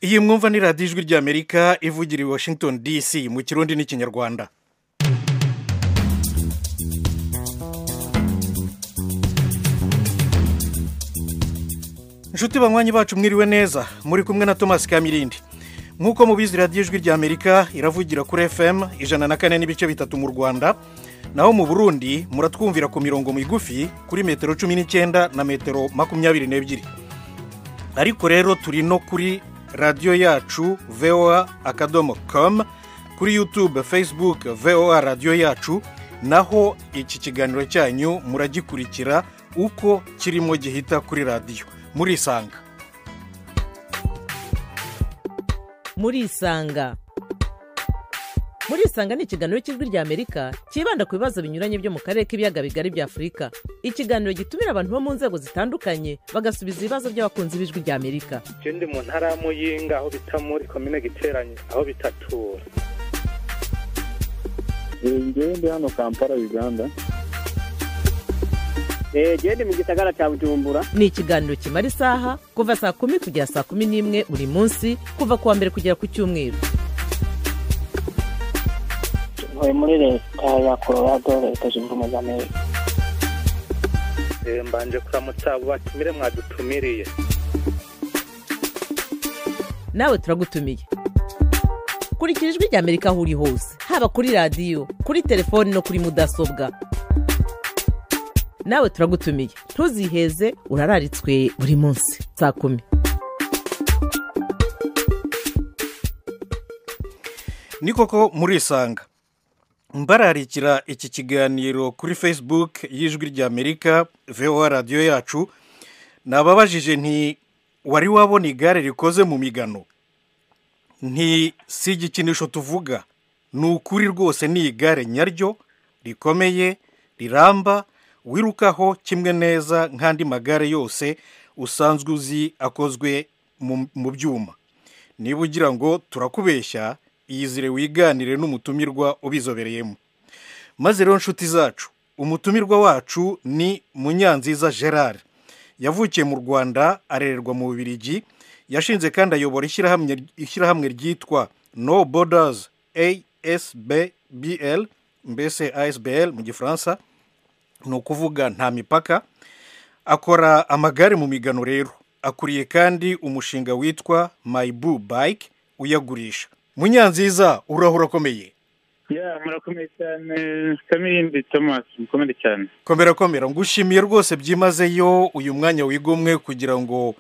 Iyi mwumva ni radiyo Ijwi ry'Amerika ivugira i Washington DC mu Kirundi n'Ikinyarwanda. Inshuti banywanyi bacu mwiriwe neza, muri kumwe na Thomas Kamirindi. Nk'uko mubizi, radiyo Ijwi ry'Amerika iravugira kuri FM 104.3 mu Rwanda, naho mu Burundi muratwumvira ku mirongo migufi kuri metero 19 na metero 22. Ariko rero turi no kuri radiyo yacu voa.com, kuri YouTube, Facebook VOA radiyo yacu, naho iki kiganiro cyanyu muragikurikira uko kirimo gihita kuri radiyo. Murisanga. Murisanga. Murisanga ni ikiganiro cy'Ijwi ry'Amerika cyibanda ku bibazo binyuranye byo mu karere k'ibiyaga bigari bya Afurika. Ikiganiro gitumira abantu bo mu nzego zitandukanye bagasubiza ibibazo by'abakunzi b'Ijwi ry'Amerika. Je ndi mu ntara ya Muyinga aho bita muri komine Giteranye aho bitatura. Njyewe ndi hano Kampala, Uganda. Gende mu gisagara cya Bujumbura. Ni ikiganiro kimara isaha kuva saa 10 kugera saa 11 buri munsi, kuva kuwa mbere kugera ku cyumweru. Ntuye muri leta ya Colorado, Leta Zunze Ubumwe za Amerika. Mbanje kuramutsa abo batumire mwadutumiriye. Nawe turagutumiye. Kurikira Ijwi ry'Amerika aho uri hose, haba kuri radiyo, kuri telefoni no kuri mudasobwa. Nawe turagutumiye, ntuziheze, urararitswe buri munsi saa 10. Ni koko murisanga. Mbararikira iki kiganiro kuri Facebook y'Ijwi ry'Amerika VOA radiyo yacu, nababajije nti wari wabona igare rikoze mu migano? Nti si igikinisho tuvuga, ni ukuri rwose, ni igare nyaryo rikomeye riramba, wirukaho kimwe neza nk'andi magare yose usanzwe uzi akozwe mu byuma. Niba ugira ngo turakubeshya, iyizire wiganire n'umutumirwa ubizobereyemo. Maze rero nshuti zacu, umutumirwa wacu ni Munyanziza Gerard. Yavukiye mu Rwanda, arererwa mu Bubiligi, yashinze kandi ayobora ishyirahamwe ryitwa No Borders ASBL, mbese ASBL mu Gifaransa ni ukuvuga nta mipaka. Akora amagare mu migano rero, akuriye kandi umushinga witwa Mybu Bike uyagurisha. Munyanziza, urahura akomeye. Ya, murakomeye cyane Kamirindi Thomas, mukomere cyane. Komera komera, ngushimiye rwose byimazeyo uyu mwanya wigomwe kugira ngo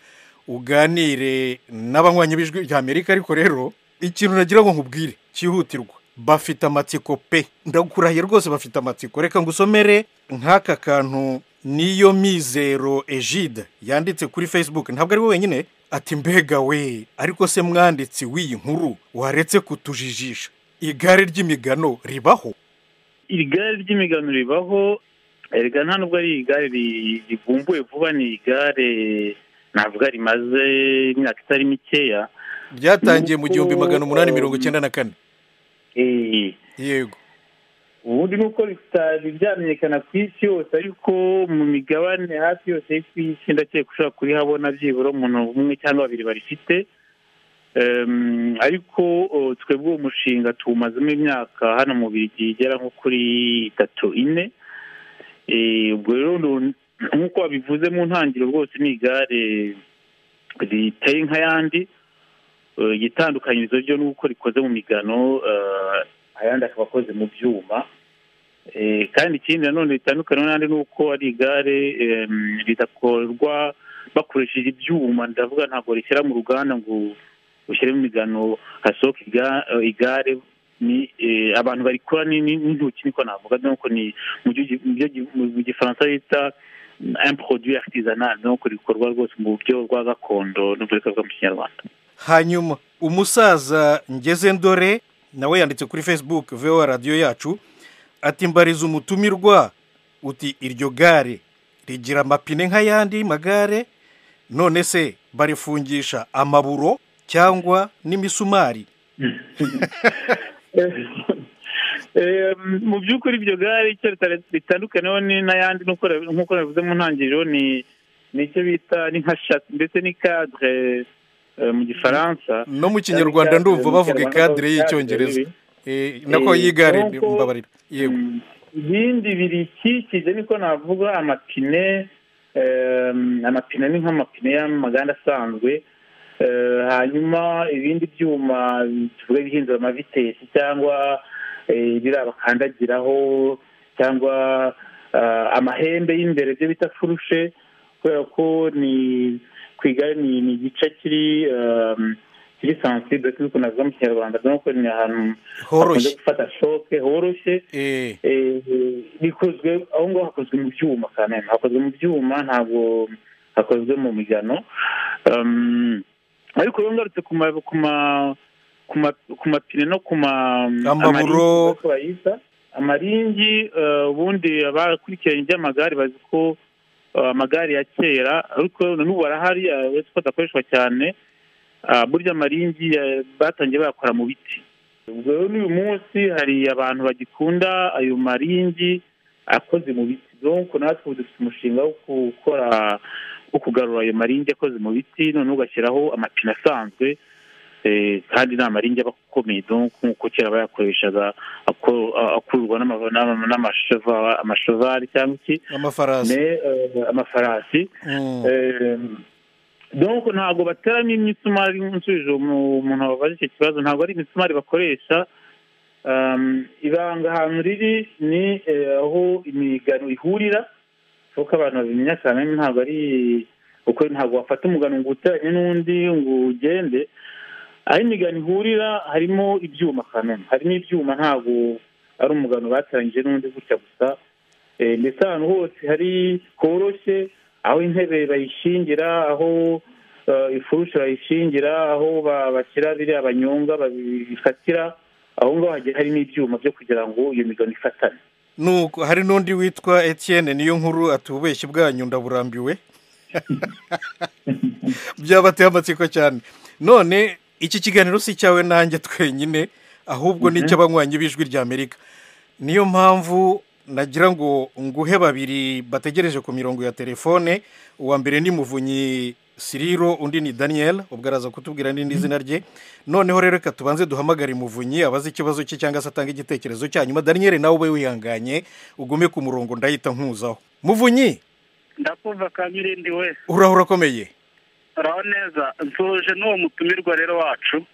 uganire n'abanywanyi b'Ijwi ry'Amerika. Ariko rero ikintu nagira ngo nkubwire cyihutirwa, bafite amatsiko pe, ndakurahiye rwose bafite amatsiko. Reka ngusomere nk'aka kantu Niyo Mizero Egide yanditse kuri Facebook, ntabwo ari we wenyine. Ati mbega we, ariko se mwanditsi w'iyi nkuru waretse kutujijisha, igare ry'imigano ribaho? Igare ry'imigano ribaho, erega nta nubwo ari igare rivumbuwe vuba, ni igare navuga rimaze imyaka itari mikeya. Byatangiye mu 1894. Yego. Ubundi nuko bitari byamenyekana ku isi yose, ariko mu migabane hafi yose ku isi ndakeka ushobora kurihabona byibura umuntu umwe cyangwa babiri barifite. Ariko twebwe uwo mushinga tuwumazemo imyaka hano mu Bubiligi igera nko kuri 3 4. Ubwo rero nk'uko wabivuze mu ntangiriro, rwose ni igare riteye nk'ayandi. Igitandukanyirizo ryo ni uko rikoze mu migano, ayandi akaba akoze mu byuma. Kandi ikindi nanone ritandukanye n'andi ni uko ari igare ridakorwa bakoresheje ibyuma. Ndavuga ntabwo rishyira mu ruganda ngo ushyiremo imigano hasohoke igare, ni abantu barikora n'intoki, niko navuga. Donc ni mu Gifaransa bita un produit artisanal, donc rikorwa rwose mu buryo bwa gakondo n'uburyo bwa mu Kinyarwanda. Hanyuma umusaza Ngeze Ndore nawe yanditse kuri Facebook VOA radiyo yacu, ati mbariza umutumirwa uti iryo gare rigira amapine nk'ayandi magare? None se barifungisha amaburo cyangwa n'imisumari? Mu by'ukuri iryo gare icyo ritandukaniyeho n'ayandi nk'uko nabivuze mu ntangiriro, ni icyo bita ni nka châssis, ndetse ni cadre. Mu Gifaransa. No mu Kinyarwanda ndumva bavuga cadre y'Icyongereza, nako y'igare, mbabarira. Yego. Ibindi birikikije niko navuga amapine. Amapine ni nk'amapine y'amagare asanzwe. Hanyuma ibindi byuma tuvuge bihindura amavitesi, cyangwa biriya bakandagiraho, cyangwa amahembe y'imbere, byo bita fourche, kubera ko ni ku igare ni igice kiri sensible, sinzi ukuntu navuga mu Kinyarwanda, donc ni ahantu hakunze gufata choc, horoshye. Bikozwe aho ngaho, hakozwe mu byuma kandi hakozwe mu byuma, ntabwo hakozwe mu migano. Ariko rero ngarutse ku mapine no ku ma amaburo bayita amaringi, ubundi abakurikiranye iby'amagare bazi ko amagare ya kera, ariko n'ubu arahari uretse ko adakoreshwa cyane, burya amaringi batangiye bayakora mu biti. Ubwo rero n'uyu munsi hari abantu bagikunda ayo maringi akoze mu biti. Donc natwe dufite umushinga wo gukora, wo kugarura ayo maringi akoze mu biti, noneho ugashyiraho amapine asanzwe, kandi ni amaringi aba akomeye, donc nk'uko kera bayakoreshaga akururwa n'amashevari cyangwa iki amafarasi. Amafarasi. Donc ntabwo bateramo imisumari. Nsubije umuntu wabaje icyo kibazo, ntabwo ari imisumari bakoresha. Ibanga ahantu riri ni aho imigano ihurira, kuko abantu babimenya cyane, ntabwo ari uko, ntabwo wafata umugano ngo uteranye n'undi ngo ugende. Aho imigano ihurira harimo ibyuma kanone, harimo ibyuma, ntabwo ari umugano bateranyije n'undi gutya gusa. Ndetse ahantu hose hari horoshye, aho intebe bayishingira, aho ifurusha bayishingira, aho bashyira biriya banyonga babifatira, aho ngaho hagiye harimo ibyuma byo kugira ngo iyo migano ifatane. Nuko hari n'undi witwa Etienne niyo nkuru ati ububeshyi bwanyu ndaburambiwe. Byabateye amatsiko cyane. None iki kiganiro si cyawe nanjye twenyine, ahubwo ni icy'abanywanyi b'Ijwi rya Amerika. Niyo mpamvu nagira ngo nguhe babiri bategereje ku mirongo ya telefone. Uwa mbere ni Muvunyi Siriro, undi ni Daniel, ubwo araza kutubwira n'indi zina rye. Noneho rero reka tubanze duhamagare Muvunyi abaze ikibazo cye cyangwa se atange igitekerezo cya nyuma. Daniel nawe ube wihanganye ugume ku murongo, ndahita nkuzaho. Muvunyi. Ndakumva Kamirindi we. Uraho urakomeye? Uraho neza, nsoje n'uwo mutumirwa rero wacu.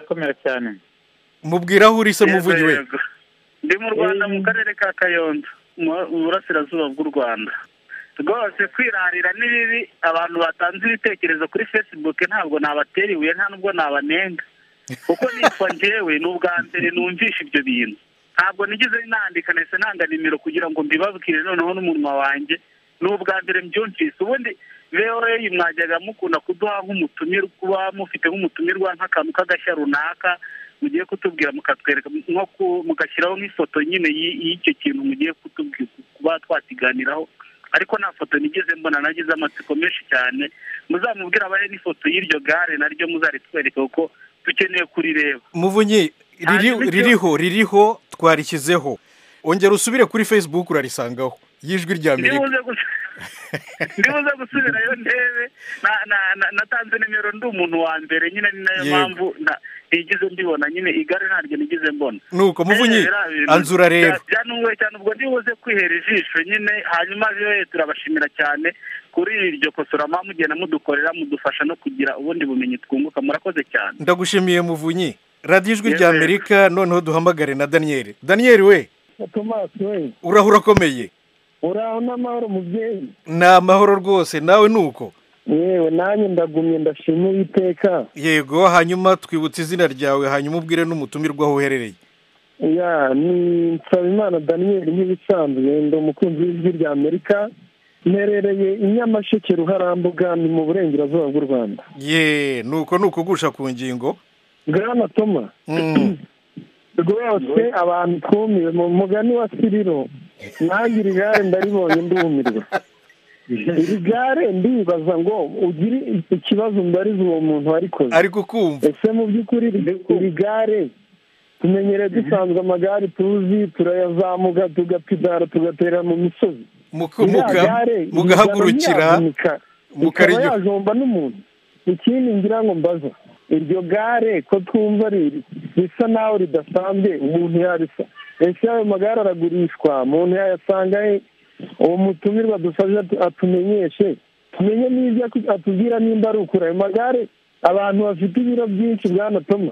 Komera cyane. Mubwira aho uri se Muvunyi we? Ndi mu Rwanda, mu karere ka Kayonza, mu burasirazuba bw'u Rwanda. Rwose kwirarira ni bibi, abantu batanze ibitekerezo kuri Facebook ntabwo nabatera ibuye, nta nubwo nabanenga, kuko nitwa njyewe ni ubwa mbere numvisha ibyo bintu. Ntabwo nigeze nandika, nahise ntanga nimero kugira ngo mbibabwire noneho n'umunwa wanjye, ni ubwa mbere mbyumvise. Ubundi VOA mwajyaga mukunda kuduha nk'umutumirwa, kuba mufite nk'umutumirwa nk'akantu k'agashya runaka mugiye kutubwira, mukatwereka nko mugashyiraho nk'ifoto nyine y'icyo kintu mugiye kutubwira kuba twatiganiraho, ariko nta foto nigeze mbona. Nagize amatsiko menshi cyane, muzamubwira abahe n'ifoto y'iryo gare naryo muzaritwereke kuko dukeneye kurireba. Muvunyi, ririho twarishyizeho, ongera usubire kuri Facebook urarisangaho y'Ijwi rya Amerika. Ndibuze gusubirayo ndebe, natanze nimero ndi umuntu wa mbere nyine, ni nayo mpamvu ntigeze mbibona nyine, igare ntaryo nigeze mbona. Nuko Muvunyi anzura rero byanunguye cyane, ubwo ndibuze kwihera ijisho nyine. Hanyuma rero turabashimira cyane kuri iryo kosora mugenda mudukorera, mudufasha no kugira ubundi bumenyi twunguka. Murakoze cyane. Ndagushimiye Muvunyi. Radiyo Ijwi rya Amerika. Noneho duhamagare na Daniel. Daniel we. Thomas we. Uraho urakomeye? Uraho n'amahoro mubyeyi. Ni amahoro rwose, nawe nuko? Yewe nanjye ndagumye, ndashima Uwiteka. Yego, hanyuma twibutse izina ryawe, hanyuma ubwire n'umutumirwa aho uherereye. Ya, ni Nsabimana Daniel nk'ibisanzwe, ndi umukunzi w'Ijwi rya Amerika, mperereye i Nyamasheke Ruharambuga, ni mu burengerazuba bw'u Rwanda. Ye, nuko nukugusha ku ngingo. Bwana Toma. Rwose abantu twumiwe mu mugani wa Siriro, nanjye iri gare ndaribonye ndumirwa. Iri gare ndibaza ngo ugire ikibazo mbariza uwo muntu warikoze. Ariko kumva. Ese mu by'ukuri iri gare tumenyereye dusanzwe amagare tuzi, turayazamuka tugapidara tugatera mu misozi, mugahagurukira mukarijyomba n'umuntu. Ikindi ngira ngo mbaza, iryo gare ko twumva risa naho ridasanzwe, umuntu yarisa, ese ayo magare aragurishwa, umuntu yayasanga he? Uwo mutumirwa dufashe atumenyeshe, tumenye n'ibyo atubwira nimba ari ukuri. Ayo magare abantu bafite ibiro byinshi, bwana Toma,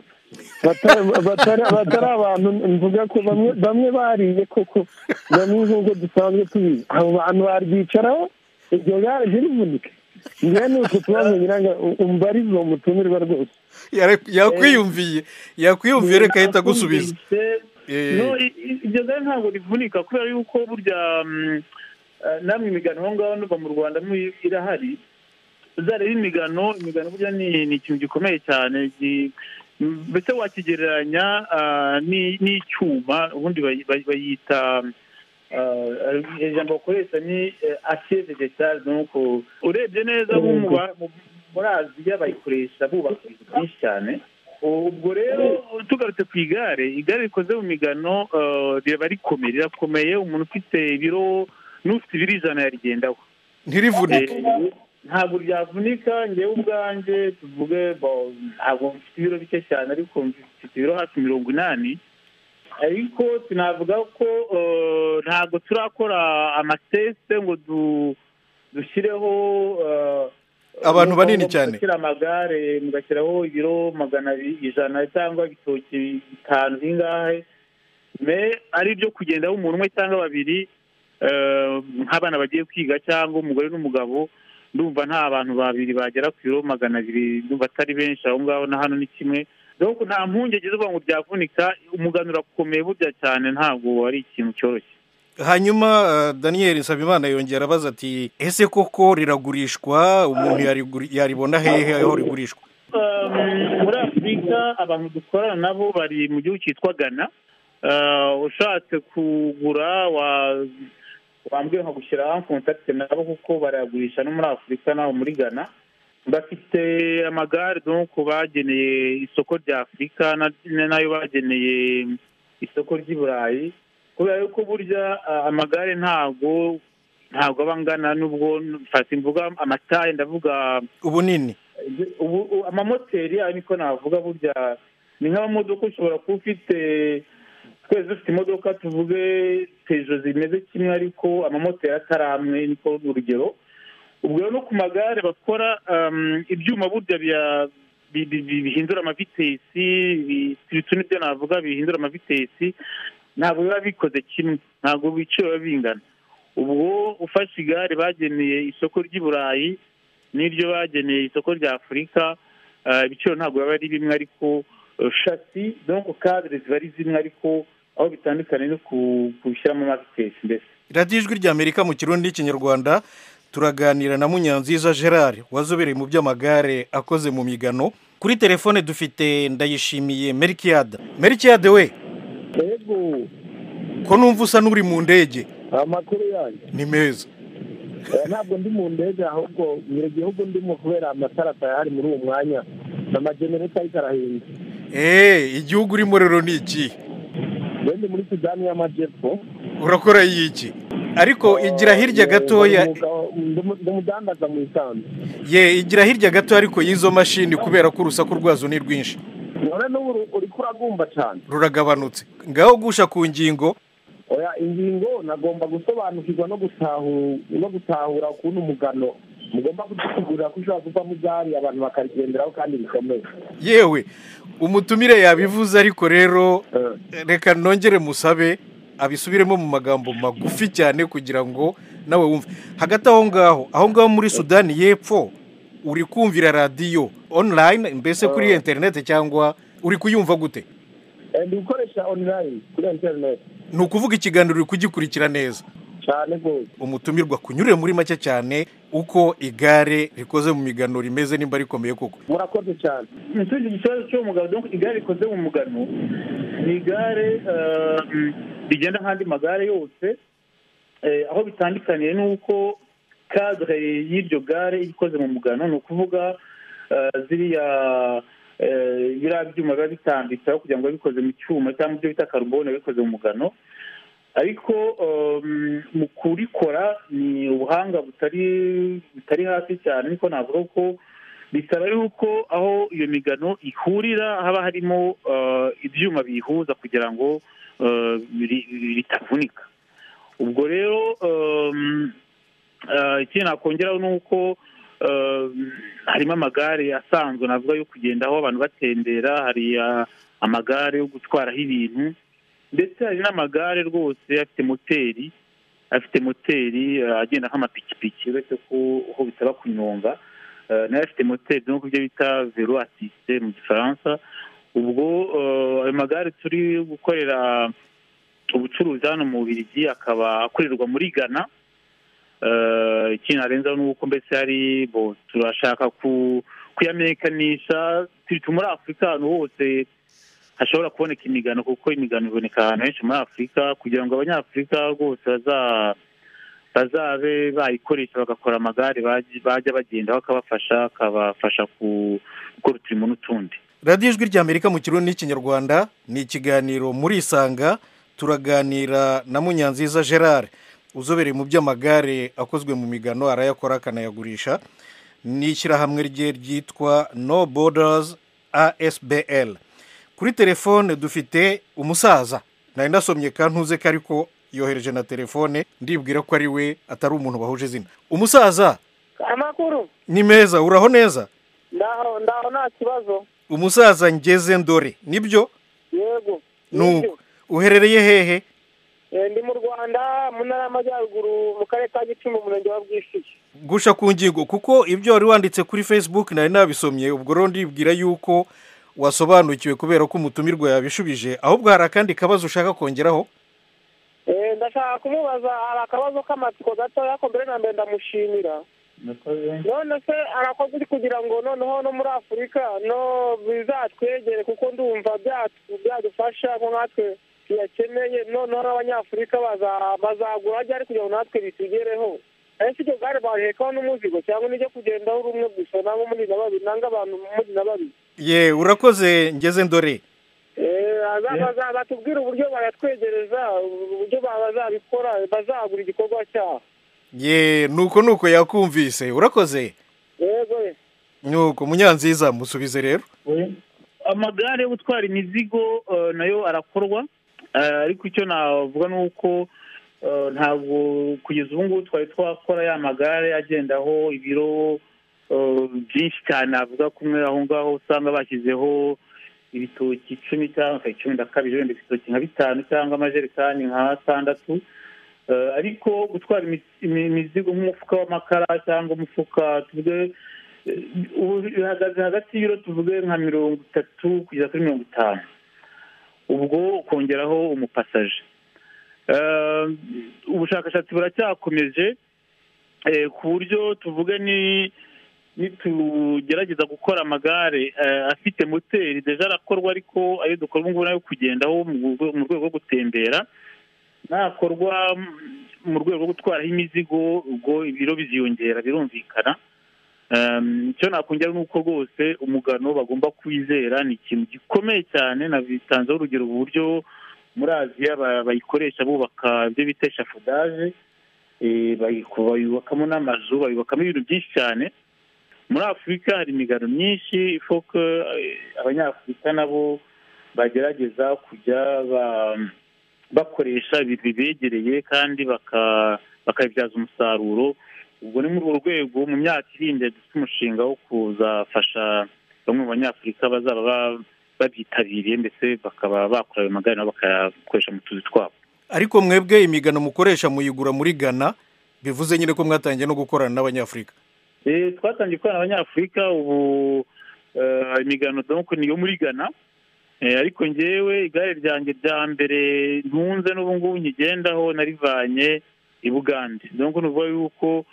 batari abantu mvuga ko bamwe bariye koko, bamwe nk'uko dusanzwe tubizi, abo bantu baryicaraho iryo gare ntirivunike. Njyewe ni uko tubazo ngira ngo umbarize uwo mutumirwa rwose. Yakwiyumviye reka ahita agusubiza. No, iryo gare ntabwo rivunika kubera yuko burya namwe imigano aho ngaho nuva mu Rwanda irahari, uzareba imigano burya ni ikintu gikomeye cyane, mbese wakigereranya n'icyuma. Ubundi bayita ijambo bakoresha ni acier végétal. Donc urebye neza muri Aziya bayikoresha bubaka ibintu byinshi cyane. Ubwo rero tugarutse ku igare rikoze mu migano riba rikomeye, rirakomeye. Umuntu ufite ibiro n'ufite ibiro 100 yarigendaho ntirivunike, ntabwo ryavunika. Ngewe ubwanjye tuvuge ntabwo mfite ibiro bike cyane, ariko mfite ibiro hafi 80, ariko sinavuga ko ntabwo turakora amateste ngo dushyireho abantu banini cyane, mugashyira amagare mugashyiraho ibiro 200 cyangwa ibitoki 5 bingahe, me ari byo kugendaho umuntu umwe cyangwa babiri, nk'abana bagiye kwiga cyangwa umugore n'umugabo. Ndumva nta bantu babiri bagera ku biro 200, ndumva atari benshi aho ngaho na hano ni kimwe. Donc nta mpungenge zo kuvuga ngo byavunika, umugano urakomeye burya cyane, ntabwo ari ikintu cyoroshye. Hanyuma Daniel Nsabimana yongera abaza ati ese koko riragurishwa, umuntu yaribona hehe aho rigurishwa? Muri Afurika abantu dukorana nabo bari mu gihugu cyitwa Ghana. Ushatse kugura wambwiye nka gushyira en contact nabo kuko barayagurisha no muri Afurika naho muri Ghana. Bafite amagare donc bageneye isoko rya Afurika nayo bageneye isoko ry'i Burayi, kubera yuko burya amagare ntabwo aba angana. Nubwo mfata imvuga amataye, ndavuga ubunini, amamoteri ayo niko navuga. Burya ni nk'amamodoka, ushobora kuba ufite, twese dufite imodoka tuvuge Peugeot zimeze kimwe, ariko amamoteri atari amwe, niko urugero. Ubwo rero no ku magare bakora ibyuma burya bihindura amavitesi, n'ibyo navuga bihindura amavitesi, ntabwo biba bikoze kimwe, ntabwo ibiciro biba bingana. Ubwo ufashe igare bageneye isoko ry'i Burayi n'iryo bageneye isoko rya Afurika, ibiciro ntabwo biba ari bimwe, ariko chassis donc cadre ziba ari zimwe, ariko aho bitandukanye no kubishyiramo amavitesi mbese. Radiyo Ijwi ry'Amerika mu Kirundi n'Ikinyarwanda, turaganira na Munyanziza Gerard wazobereye mu by'amagare akoze mu migano. Kuri telefone dufite Ndayishimiye Melchiade. Melchiade we, yego, ko numva usa n'uri mu ndege? Amakuru yanyu ni meza. Ntabwo ndi mu ndege, ahubwo nyiri gihugu ndimo kubera amatara atahari muri uwo mwanya, amajenereta ariko arahinda. Igihugu urimo rero ni iki? Ndi muri Sudani y'Amajyepfo. Urakora iki? Ariko igira hirya gatoya, ndumudandaza mu isanzu. Ye, igira hirya gato ariko y'izo mashini, kubera ko urusaku rwazo ni rwinshi. None n'ubu uri kuragumba cyane, ruragabanutse. Ngaho gusha ku ngingo. Oya, ingingo nagomba gusobanukirwa no gutahura ukuntu umugano mugomba kudutegurira ko ushobora kuva mu gare abantu bakarigenderaho kandi bikomeye. Yewe umutumire yabivuze, ariko rero reka nongere musabe abisubiremo mu magambo magufi cyane kugira ngo nawe wumve. Hagati aho ngaho muri Sudani y'Epfo uri kumvira radiyo online mbese kuri internet, cyangwa uri kuyumva gute? Ndi gukoresha online kuri internet. Ni ukuvuga ikiganiro uri kugikurikira neza cyane rwose. Umutumirwa kunyurire muri make cyane uko igare rikoze mu migano rimeze nimba rikomeye koko. Murakoze cyane. Nsubije ikibazo cyo mugabo, donc igare rikoze mu mugano ni igare rigenda nk'andi magare yose, aho bitandukaniye nuko cadre y'iryo gare ikoze mu mugano, ni ukuvuga ziriya biriya byuma biba bitambitse aho kugira ngo bikoze mu cyuma cyangwa ibyo bita carbone bikoze mu mugano. Ariko mu kurikora ni ubuhanga butari hasi cyane, niko navuga ko Bisaba yuko aho iyo migano ihurira haba harimo ibyuma biyihuza kugira ngo bitavunika. Ubwo rero ikindi nakongeraho ni uko harimo amagare asanzwe navuga yo kugendaho abantu batembera, hari amagare yo gutwaraho ibintu, ndetse hari n'amagare rwose afite moteri agenda nk'amapikipiki, uretse ko aho bisaba kunyonga, nayo afite moteri, nk'uko ibyo bita vélo assisté mu Gifaransa. Ubwo ayo magare turi gukorera ubucuruzi hano mu Bubiligi akaba akorerwa muri Ghana. Ikindi narenzaho ni uko mbese hari turashaka kuyamenyekanisha turi muri Afurika ahantu hose hashobora kuboneka imigano, kuko imigano iboneka ahantu henshi muri Afurika, kugira ngo Abanyafurika rwose bazabe bayikoresha bagakora amagare bajya bagenda bakabafasha, akabafasha gukora uturimo n'utundi. Radiyo Ijwi ry'Amerika mu Kirundi n'Ikinyarwanda ni ikiganiro muri Isanga, turaganira na Munyanziza Gerard uzobereye mu by'amagare akozwe mu migano, arayakora akanayagurisha, n'ishyirahamwe rye ryitwa No Borders ASBL. Kuri telefone dufite umusaza, nari ndasomye kantuze ko ariko yohereje na telefone, ndibwira ko ari we atari umuntu bahuje izina. Umusaza, amakuru ni meza, uraho neza? Ndaho nta kibazo. Umusaza Ngeze Ndore, nibyo? Yego. Nuko uherereye hehe? Ndi mu Rwanda, mu ntara y'Amajyaruguru, mu karere ka Gicumbi, umurenge wa Bwisigi. Gusha ku ngingo, kuko ibyo wari wanditse kuri Facebook nari nabisomye, ubwo rero ndibwira yuko wasobanukiwe kubera ko umutumirwa yabishubije. Ahubwo hari akandi kabazo ushaka kongeraho? Ndashaka kumubaza, hari akabazo k'amatsiko gatoya ko mbere na mbere ndamushimira. None se arakoze kugira ngo noneho no muri Afurika no bizatwegere, kuko ndumva byadufasha nko natwe tuyakeneye, noneho n'Abanyafurika bazagura ryari kugira ngo natwe bitugereho. Ese iryo gare bahekaho n'umuzigo cyangwa nijya kugendaho rumwe gusa, nangwa muri na babiri, nanga abantu muri na babiri? Ye, urakoze Ngeze Ndore. Batubwira uburyo bayatwegereza, uburyo bazabikora, bazagura igikorwa cyabo. Ye, nuko yakumvise, urakoze. Yego. Nuko Munyanziza musubize rero. Amagare yo gutwara imizigo nayo arakorwa, ariko icyo navuga nuko ntabwo kugeza ubu ngubu twari twakora ya magare agendaho ibiro byinshi cyane, avuga kumwe aho ngaho usanga bashyizeho ibitoki 10 cyangwa 12, wenda ibitoki nka 5 cyangwa amajerekani nka 6. Ariko gutwara imizigo nk'umufuka w'amakara cyangwa umufuka tuvuge bihagaze hagati y'ibiro tuvuge nka 30 kugeza kuri 50, ubwo ukongeraho umupasaje. Ubushakashatsi buracyakomeje ku buryo tuvuge ni nitugerageza gukora amagare afite moteri, deja arakorwa, ariko ayo dukora ubu ngubu nayo kugendaho mu rwego rwo gutembera, nakorwa mu rwego rwo gutwaraho imizigo, ubwo ibiro biziyongera birumvikana. Icyo nakongera ni uko rwose umugano bagomba kwizera ni ikintu gikomeye cyane. Nabitanzeho urugero uburyo muri Aziya bayikoresha bubaka ibyo bita échafaudage, bayubakamo n'amazu, bayubakamo ibintu byinshi cyane. Muri Afurika hari imigano myinshi, ifoke Abanyafurika nabo bagerageza kujya bakoresha ibintu bibegereye kandi bakabibyaza umusaruro. Ubwo ni muri urwo rwego mu myaka iri imbere dufite umushinga wo kuzafasha bamwe mu Banyafurika bazaba babyitabiriye, ndetse bakaba bakora ayo magare nabo bakayakoresha mu tuzi twabo. Ariko mwebwe imigano mukoresha muyigura muri Ghana, bivuze nyine ko mwatangiye no gukorana n'Abanyafurika? Twatangiye gukorana n'Abanyafurika, ubu imigano donc niyo muri Ghana, ariko ngewe igare ryanjye rya mbere ntunze n'ubu ngubu nkigendaho narivanye i Bugande. Donc nuvuga yuko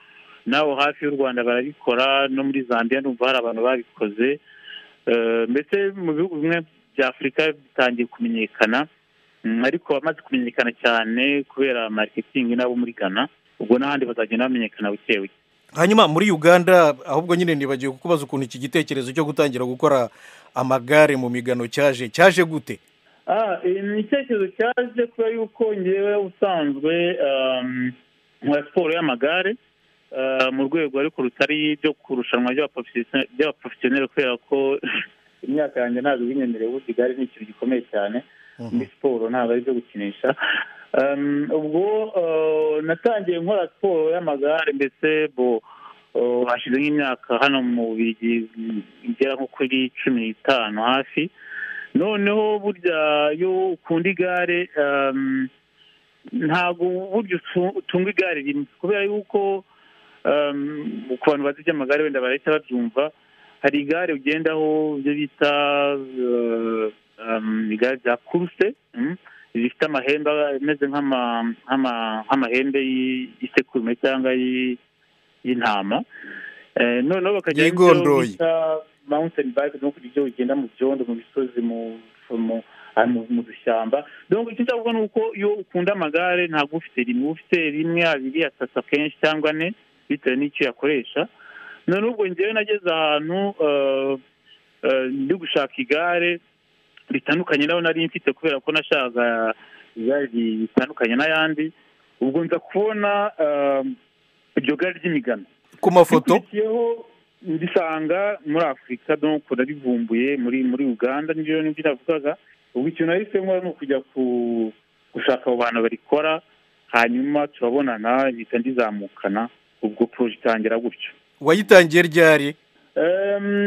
naho hafi y'u Rwanda barabikora, no muri Zambia ndumva hari abantu babikoze, mbese mu bihugu bimwe bya Afurika bitangiye kumenyekana, ariko bamaze kumenyekana cyane kubera marketing nabo muri Ghana, ubwo n'ahandi bazagenda bamenyekana buke buke. Hanyuma muri Uganda, ahubwo nyine nibagiwe kukubaza ukuntu iki gitekerezo cyo gutangira gukora amagare mu migano cyaje gute? Ni icyerekezo cyaje kubera yuko ngewe usanzwe nkora siporo y'amagare, mu rwego ariko rutari ibyo kurushanwa by'abaprofesiyoneri, kubera ko imyaka yanjye ntabwo ibinyemereye. Ubundi igare ni ikintu gikomeye cyane muri siporo, ntabwo ari ibyo gukinisha. Ubwo natangiye nkora siporo y'amagare, mbese bo hashize nk'imyaka hano mu Bubiligi igera nko kuri 15 hafi. Noneho burya iyo ukunda igare, ntabwo burya utunga igare rimwe, kubera yuko ku bantu bazi iby'amagare wenda barahita babyumva. Hari igare ugendaho ibyo bita igare rya kuruse, rifite amahembe ameze nk'amahembe y'isekurume cyangwa y'intama. Noneho bakagira ibyo bita mountain bike, no ibyo ugenda mu byondo, mu misozi, mu dushyamba. Donc icyo cyavuga ni uko iyo ukunda amagare ntabwo ufite rimwe, ufite rimwe, abiri, atatu akenshi cyangwa ane, bitewe n'icyo yakoresha. None ubwo njyewe nageze ahantu ndi gushaka igare ritandukanye naho nari mfite, kubera ko nashaka igare ritandukanye n'ayandi. Ubwo nza kubona iryo gare ry'imigano ku mafoto ndisanga muri Afurika, donc narivumbuye muri Uganda, nibyo navugaga. Ubwo ikintu nahise nkora ni ukujya gushaka abo bantu barikora, hanyuma turabonana, mpita ndizamukana, ubwo projet itangira gutyo. Wayitangiye ryari?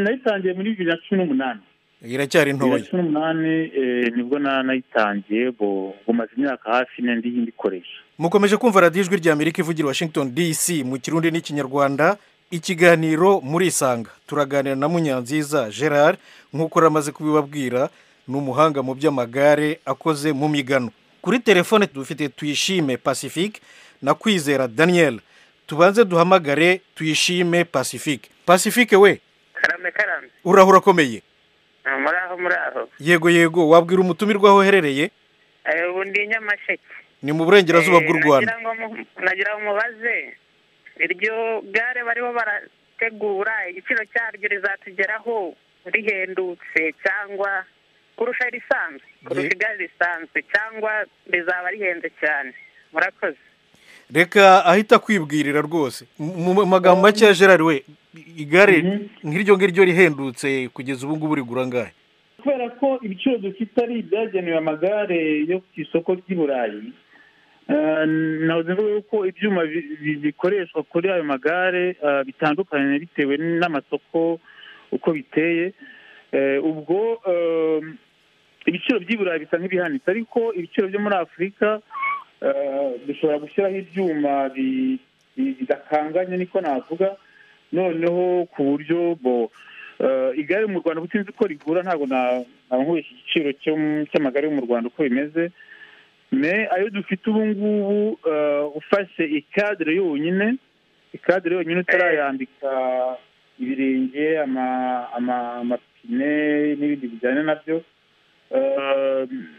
Nayitangiye muri 2018. Iracyari ntoya. 2018 nibwo nayitangiye, bo maze imyaka hafi ine ndikoresha. Mukomeje kumva radiyo Ijwi rya Amerika ivugira Washington DC mu Kirundi n'Ikinyarwanda, ikiganiro muri Isanga. Turaganira na Munyanziza Gerard, nk'uko ramaze kubibabwira, ni umuhanga mu by'amagare akoze mu migano. Kuri telefone dufite Tuyishime Pacifique na Kwizera Daniel. Tubanze duhamagare Tuyishime Pacifique. Pacifique we. Karame karame. Uraho urakomeye? Muraho muraho. Yego yego, wabwira umutumirwa aho uherereye? Ubu ndi Nyamasheke. Ni mu burengerazuba bw'u Rwanda. Nagira ngo mubaze iryo gare bariho barategura, igiciro cyaryo rizatugeraho rihendutse cyangwa kurusha risanzwe, kurusha igare risanzwe, cyangwa rizaba rihenze cyane? Murakoze. Reka ahita kwibwirira rwose mu magambo make ya Gerard we, igare nk'iryo ngiryo rihendutse kugeza ubu ngubu rigura angahe? Kubera ko ibiciro dufite ari ibyagenewe amagare yo ku isoko ry'i Burayi, nahoze mvuga yuko ibyuma bikoreshwa kuri ayo magare bitandukanye bitewe n'amasoko uko biteye. Ubwo ibiciro by'i Burayi bisa nk'ibihanitse, ariko ibiciro byo muri Afurika dushobora gushyiraho ibyuma bidakanganye, niko navuga. Noneho ku buryo bo igare mu Rwanda ubutinzi ko rigura, ntabwo nankubeshya igiciro cy'amagare yo mu Rwanda uko bimeze. Me ayo dufite ubu ngubu, ufashe ikadere yonyine, utarayambika ibirenge, amapine n'ibindi bijyanye nabyo,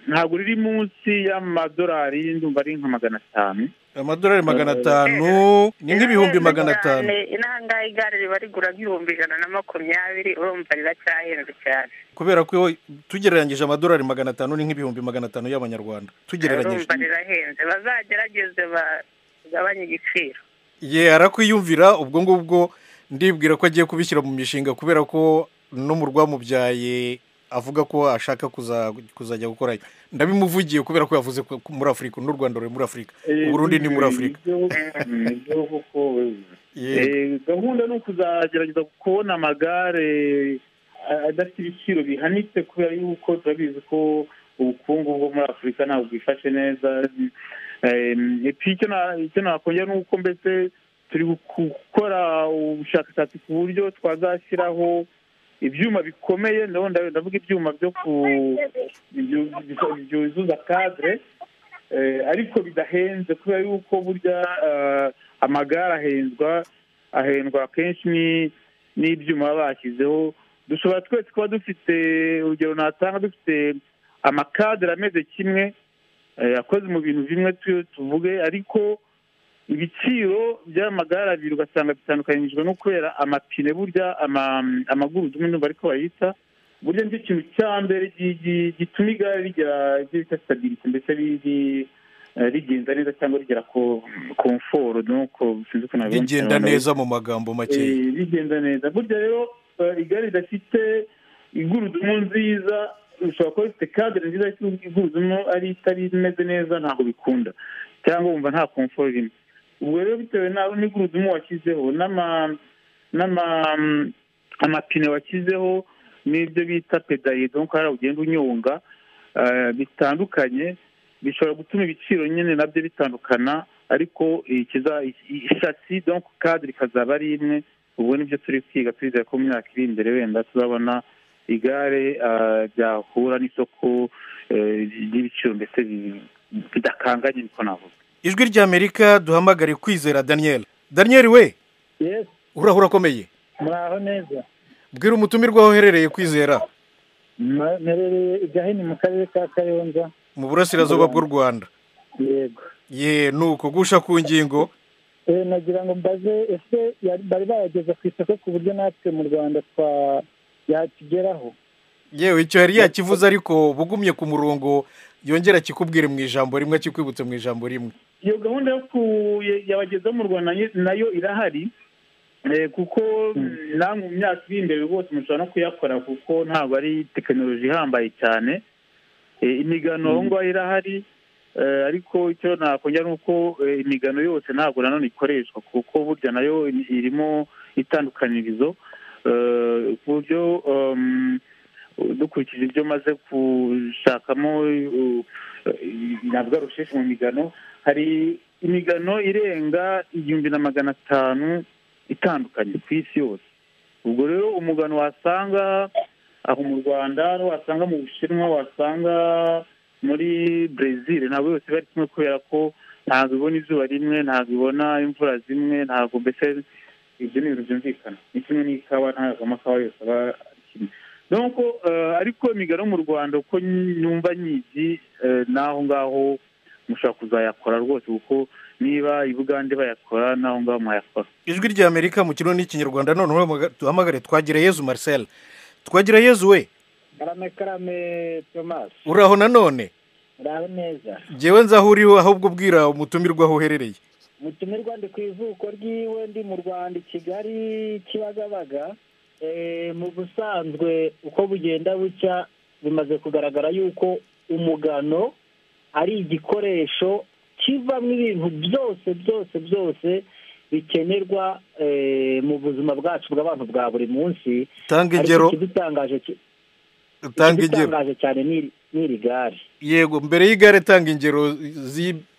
ntabwo riri munsi y'amadolari, ndumva ari nka 500. Amadolari 500 ni nk'ibihumbi 500. Inanga igare riba rigura nk'ibihumbi 120, urumva riracyahenze cyane. Kubera ko tugereranyije amadolari 500 ni nk'ibihumbi 500 y'abanyarwanda tugereranyije. Urumva rirahenze, bazagerageze bagabanye igiciro. Ye arakwiyumvira ubwo ngubwo, ndibwira ko agiye kubishyira mu mishinga, kubera ko no mu rwamubyaye avuga ko ashaka kuzajya gukorayo. Ndabimuvugiye kubera ko yavuze ko muri Afurika n'u Rwanda ruri muri Afurika, Burundi ni muri Afurika. Gahunda ni ukuzagerageza kubona amagare adafite ibiciro bihanitse, kubera yuko turabizi ko ubukungu bwo muri Afurika ntabwo bwifashe neza. Icyo nakongera ni uko mbese turi gukora ubushakashatsi ku buryo twazashyiraho ibyuma bikomeye, ndavuga ibyuma byo byuzuza cadre, ariko bidahenze, kubera yuko burya amagare ahendwa akenshi n'ibyuma bashyizeho. Dushobora twese kuba dufite urugero natanga, dufite amakadre ameze kimwe, akoze mu bintu bimwe tuvuge, ariko ibiciro by'amagare abiri ugasanga bitandukanyijwe no kubera amapine. Burya amagurudumu ndumva ariko bayita, burya nicyo kintu cya mbere gituma igare rigira ibyo bita stability, ndetse rigenda neza cyangwa rigera ku komforo, nuko sinzi ukuntu nabivuga mu Rigenda Kinyarwanda. neza mu magambo makeya. Rigenda neza. Burya rero igare ridafite igurudumu nziza, ushobora kuba rifite cadre nziza ariko igurudumu ari itari imeze neza, ntabwo bikunda, cyangwa wumva nta komforo irimo. Ubwo rero bitewe n'igurudumu washyizeho n'ama n'ama amapine washyizeho n'ibyo bita pédalier, donc hariya ugenda unyonga, bitandukanye, bishobora gutuma ibiciro nyine nabyo bitandukana, ariko ikiza châssis, donc cadre, ikazaba ari imwe. Ubwo nibyo turi kwiga, twizeye ko mu myaka iri imbere wenda tuzabona igare ryahura n'isoko ry'ibiciro mbese bidakanganye, niko navuga. Ijwi ry'Amerika, duhamagare Kwizera Daniel. Daniel we! Yes. Uraho, urakomeye? Muraho neza. Bwira umutumirwa aho uherereye, Kwizera. Mperereye i Gahini mu karere ka Kayonza. Mu burasirazuba bw'u Rwanda. Yego. Ye, nuko gusha ku ngingo. Nagira ngo mbaze, ese bari bayageza ku isoko ku buryo natwe mu Rwanda twa yakigeraho? Yewe, icyo yari yakivuze, ariko bugumye ku murongo yongera akikubwire mu ijambo rimwe, akikwibutse mu ijambo rimwe. Iyo gahunda yo yabagezaho mu Rwanda nayo irahari, kuko namwe mu myaka iri imbere rwose mushobora no kuyakora, kuko ntabwo ari tekinoloji ihambaye cyane. Imigano aho ngaho irahari, ariko icyo nakongera ni uko imigano yose ntabwo nanone ikoreshwa, kuko burya nayo irimo itandukanirizo, ku buryo dukurikije ibyo maze gushakamo, navuga recherche mu migano, hari imigano irenga 1500 itandukanye ku isi yose. Ubwo rero umugano wasanga aho mu Rwanda, wasanga mu Bushinwa, wasanga muri Brezil, ntabwo yose iba ari kimwe, kubera ko ntabwo ibona izuba rimwe, ntabwo ibona imvura zimwe, ntabwo mbese ibyo ni ibintu byumvikana. Ni kimwe n'ikawa, ntabwo amakawa yose aba ari kimwe. Donc ariko imigano mu Rwanda, uko numva nyizi, n'aho ngaho mushobora kuzayakora rwose, kuko niba i Bugande bayakora, n'aho ngaho mwayakora. Ijwi ry'Amerika mu Kirundi n'Ikinyarwanda. Noneho duhamagare Twagira Yezu Marcel. Twagira Yezu we! Karame, karame, Thomas. Uraho nanone? Uraho neza. Ngewe nzi aho uriho, ahubwo ubwira umutumirwa aho uherereye. Mutumirwa, ndi ku ivuko ryiwe, ndi mu Rwanda, i Kigali, Kibagabaga. Mu busanzwe uko bugenda bucya, bimaze kugaragara yuko umugano ari igikoresho kivamo ibintu byose byose byose bikenerwa mu buzima bwacu bw'abantu bwa buri munsi. Tanga Ariko ingero. ikidutangaje Tanga ingero. ikidutangaje cyane ni iri gare. Yego, mbere y'igare, tanga ingero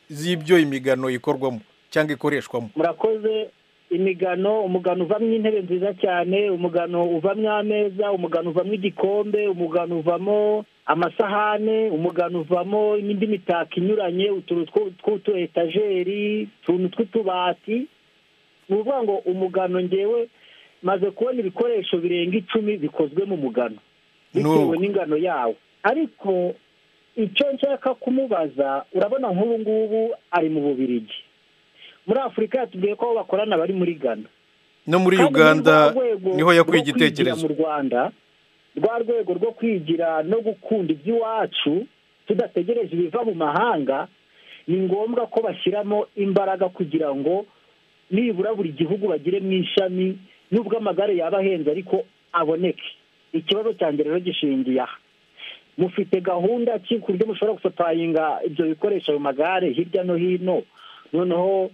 z'ibyo imigano ikorwamo cyangwa ikoreshwamo. Murakoze. Imigano, umugano uvamo intebe nziza cyane, umugano uvamo ameza, umugano uvamo igikombe, umugano uvamo amasahane, umugano uvamo n'indi mitako inyuranye, utuntu tw'utu étagère, utuntu tw'utubati. Ni ukuvuga ngo umugano, ngewe maze kubona ibikoresho birenga 10 bikozwe mu mugano bitewe Nuko. n'ingano yawo. Ariko icyo nshaka kumubaza, urabona nk'ubu ngubu ari mu Bubirigi, muri Afurika yatubwiye ko abo bakorana bari muri Ghana No muri kandi muri Uganda rwa rwego niho yakuye rwo kwigira igitekerezo. mu Rwanda, rwa rwego rwo kwigira no gukunda iby'iwacu tudategereje ibiva mu mahanga, ni ngombwa ko bashyiramo imbaraga kugira ngo nibura buri gihugu bagire mu ishami, nubwo amagare yaba ahenze ariko aboneke. Ikibazo cyanjye rero gishingiye aha: mufite gahunda ki ku buryo mushobora gusupplyinga ibyo bikoresho, ayo magare, hirya no hino? Noneho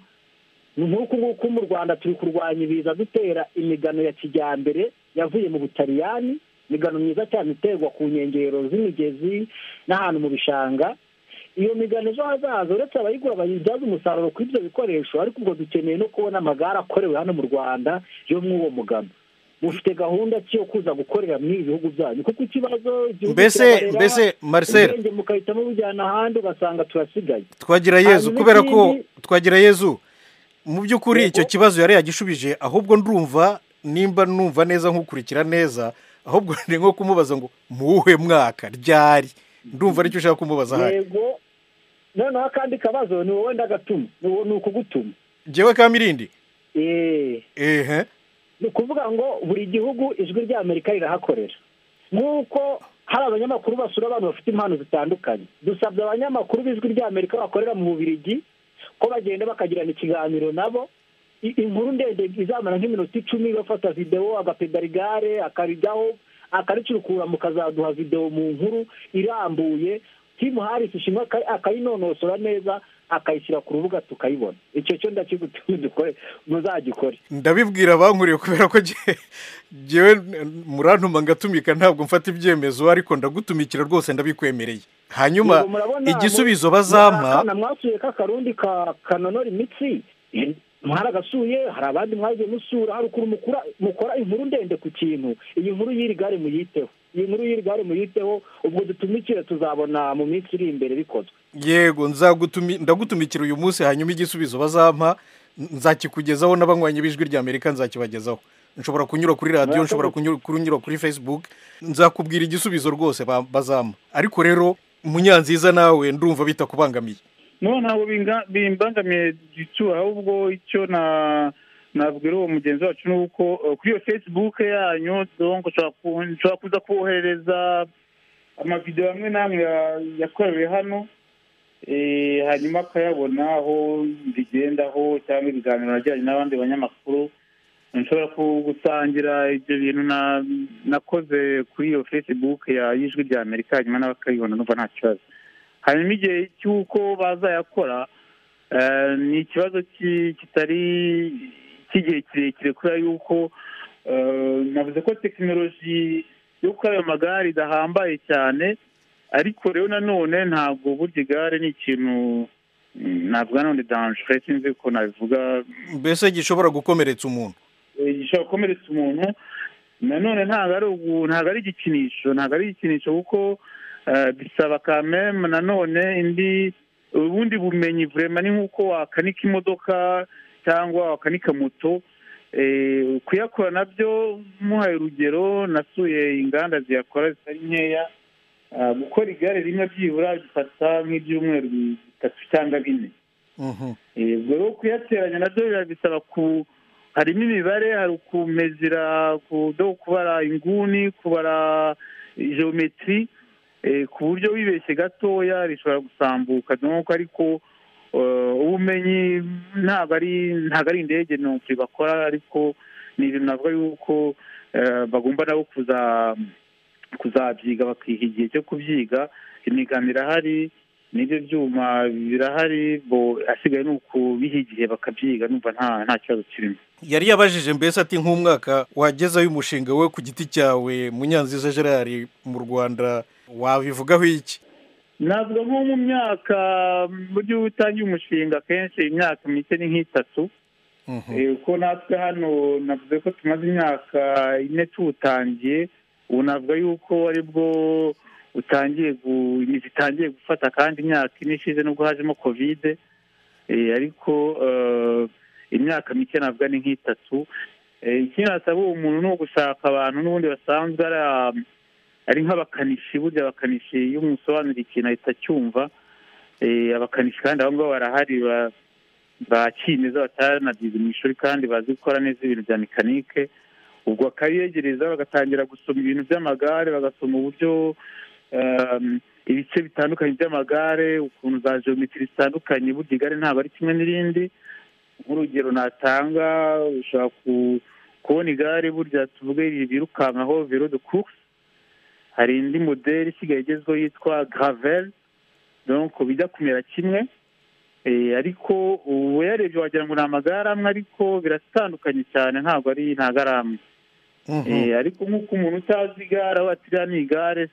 ni nk'uku nguku mu Rwanda turi kurwanya ibiza dutera imigano ya kijyambere yavuye mu Butaliyani, imigano myiza cyane iterwa ku nkengero z'imigezi n'ahantu mu bishanga. Iyo migano ejo hazaza, uretse abayigura bayibyaza umusaruro kuri ibyo bikoresho, ariko ubwo dukeneye no kubona amagare akorewe hano mu Rwanda yo muri uwo mugano. Mufite gahunda ki yo kuza gukorera muri ibi bihugu byanyu? Kuko ikibazo igihugu Mbese kirabarera, mbese Marcel, ubwenge mugahitamo bujyana ahandi, ugasanga turasigaye. Twagira Yezu, Hanyuma kubera ko ikindi Twagira Yezu mu by'ukuri icyo Yego. kibazo yari yagishubije, ahubwo ndumva nimba numva neza, nkukurikira neza, ahubwo ni nko kumubaza ngo muwuhe mwaka, ryari. Ndumva aricyo ushaka kumubaza ahari. Yego. Noneho akandi kabazo ni wowe ndagatuma, ni ukugutuma. Njyewe Kamirindi? Eh. Ehe. Ni ukuvuga ngo buri gihugu Ijwi ry'Amerika rirahakorera, nk'uko Hari abanyamakuru basura abantu bafite impano zitandukanye. Dusabye abanyamakuru b'Ijwi ry'Amerika bakorera mu Bubiligi ko bagenda bakagirana ikiganiro nabo, inkuru ndende izamara nk'iminota 10, bafata videwo agapedara igare akarijyaho akaricurukura, mukazaduha videwo mu nkuru irambuye. Tim Harris ishimwe akayinonosora neza akayishyira ku rubuga tukayibona. Icyo cyo ndakigutumye dukore, muzagikore. Ndabibwira bankuriye kubera ko jewe murantuma ngatumika, ntabwo mfata ibyemezo, ariko ndagutumikira rwose ndabikwemereye. Hanyuma igisubizo bazampa, mwasuye k'akarundi kanonora imitsi, mwaragasuye, hari abandi mwagiye musura, hari ukuntu mukora inkuru ndende ku kintu. Iyi nkuru y'iri gare muyiteho, iyi nkuru y'iri gare muyiteho, ubwo dutumikire tuzabona mu minsi iri imbere bikozwe. Yego, ndagutumikira uyu munsi, hanyuma igisubizo bazampa nzakikugezaho, n'abanywanyi b'Ijwi ry'Amerika nzakibagezaho. Nshobora kunyura kuri radiyo, nshobora kunyura kuri Facebook, nzakubwira igisubizo rwose bazampa. Ariko rero Munyanziza nawe ndumva bitakubangamiye. No, ntabwo bimbangamiye gicu, ahubwo icyo nabwira uwo mugenzi wacu ni uko kuri iyo Facebook yanyu donc nshobora kuza kohereza amavideo amwe n'amwe yakorewe hano, hanyuma akayabona aho bigendaho cyangwa ibiganiro najyanye n'abandi banyamakuru. Nshobora gusangira ibyo bintu nakoze kuri iyo Facebook ya Ijwi ry'Amerika, hanyuma n'abakayibona, numva nta kibazo. Hanyuma igihe cy'uko bazayakora ni ikibazo kitari cy'igihe kirekire, kubera yuko navuze ko tekinoloji yo gukora ayo magare idahambaye cyane, ariko rero nanone ntabwo burya igare ni ikintu navuga none dangereux, sinzi ko nabivuga, mbese gishobora gukomeretsa umuntu, gishobora gukomeretsa umuntu. Nanone ntabwo ari igikinisho, ntabwo ari igikinisho kuko bisaba quand même nanone ubundi bumenyi vraiment. Ni nk'uko wakanika imodoka cyangwa wakanika moto, kuyakora nabyo. Muhaye urugero, nasuye inganda ziyakora zitari nkeya, gukora igare rimwe byibura bifata nk'ibyumweru 3 cyangwa 4. Ubwo rero kuyateranya nabyo bisaba harimo imibare, hari kumezira, kubara inguni, kubara geometry, ku buryo wibeshye gatoya rishobora gusambuka. Donc ariko ubumenyi ntabwo ari indege nopfuri bakora, ariko ni ibintu navuga yuko bagomba nabo kuzabyiga, bakiha igihe cyo kubyiga. Imigano irahari, n'ibyo byuma birahari, bo asigaye ni ukubiha igihe bakabyiga, numva nta kibazo kirimo. Yari yabajije mbese ati nk'umwaka wagezayo umushinga we ku giti cyawe Munyanziza Gerard mu Rwanda wabivugaho iki? Navuga nko mu myaka, buryo utangiye umushinga kenshi imyaka mike ni nk'itatu, kuko natwe hano navuze ko tumaze imyaka 4 tuwutangiye, ubu navuga yuko aribwo utangiye imizi itangiye gufata, kandi imyaka 4 ishize nubwo hajemo Covid, ariko imyaka mike navuga ni nk'itatu. Ikindi nasaba uwo muntu ni ugushaka abantu n'ubundi basanzwe ari nk'abakanishi. Burya abakanishi iyo umusobanurira ikintu ahita acyumva. Abakanishi kandi abo ngabo barahari ba kimeza, bataranabyize mu ishuri kandi bazi gukora neza ibintu bya mekanike. Ubwo bakabiyegereza bagatangira gusoma ibintu by'amagare, bagasoma uburyo ibice bitandukanye by'amagare, ukuntu za geometry zitandukanye. Burya igare ntabwo ari kimwe n'irindi. Nk'urugero natanga, ushobora kubona igare burya tuvuge birukankaho vélo de course, hari indi modeli isigaye igezweho yitwa gravel, donc bijya kumera kimwe, ariko ubu yarebye wagira ngo ni amagare amwe, ariko biratandukanye cyane, ntabwo ari amwe. Ariko nk'uko umuntu utazi igare aba ati ni igare,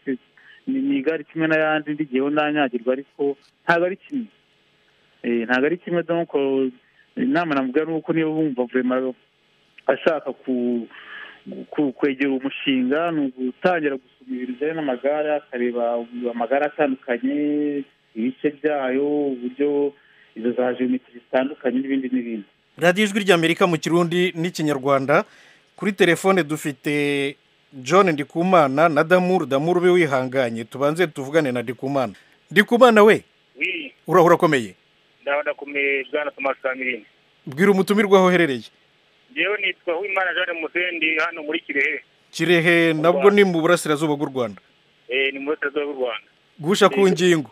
ni igare kimwe n'ayandi, ndigiyeho nanyagirwa, ariko ntabwo ari kimwe, ntabwo ari kimwe. Donc inama namugira ni uko niba bumva vraiment ashaka kwegera umushinga, ni ugutangira gusoma ibintu bijyanye n'amagare, akareba amagare atandukanye, ibice byayo, uburyo izo za geometry zitandukanye n'ibindi n'ibindi. Radiyo Ijwi ry'Amerika mu Kirundi n'Ikinyarwanda. Kuri telefone dufite John Ndikumana na Damuru. Damuru be wihanganye, tubanze tuvugane na Ndikumana. Ndikumana we, urahura komeye? Ndakomeye bwana Thomas Kamirindi. Bwira umutumirwa aho uherereye. Njyewe nitwa Uwimana Jean Musendi, hano muri Kirehe. Kirehe nabwo ni mu burasirazuba bw'u Rwanda. Ni mu burasirazuba bw'u Rwanda. Gusha ku ngingo.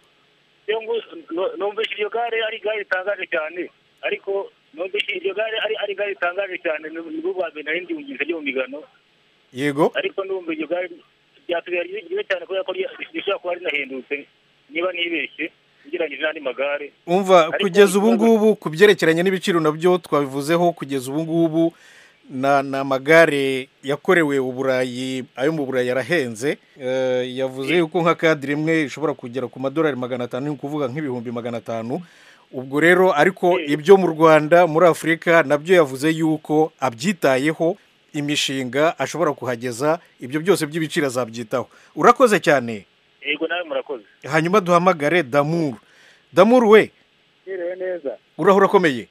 Numvise iryo gare ari igare ritangaje cyane, ariko numvise iryo gare ari igare ritangaje cyane, nibwo bwa mbere nari ndyumvise ryo mu migano. Yego. Ariko ndumva iryo gare ryatubereye ryiza cyane kubera ko rishobora kuba rinahendutse niba nibeshye ugereranyije n'andi magare. Umva, kugeza ubu ngubu ku byerekeranye n'ibiciro nabyo twabivuzeho, kugeza ubu ngubu na magare yakorewe Uburayi, ayo mu Burayi yarahenze. Yavuze yuko nka kadire imwe ishobora kugera ku madolari 500, ni ukuvuga nk'ibihumbi 500. Ubwo rero ariko ibyo mu Rwanda, muri Afurika nabyo yavuze yuko abyitayeho, imishinga ashobora kuhageza, ibyo byose by'ibiciro azabyitaho. Urakoze cyane. Yego, nawe murakoze. Hanyuma duhamagare Damuru. Damuru we. Mwiriwe neza. Uraho urakomeye?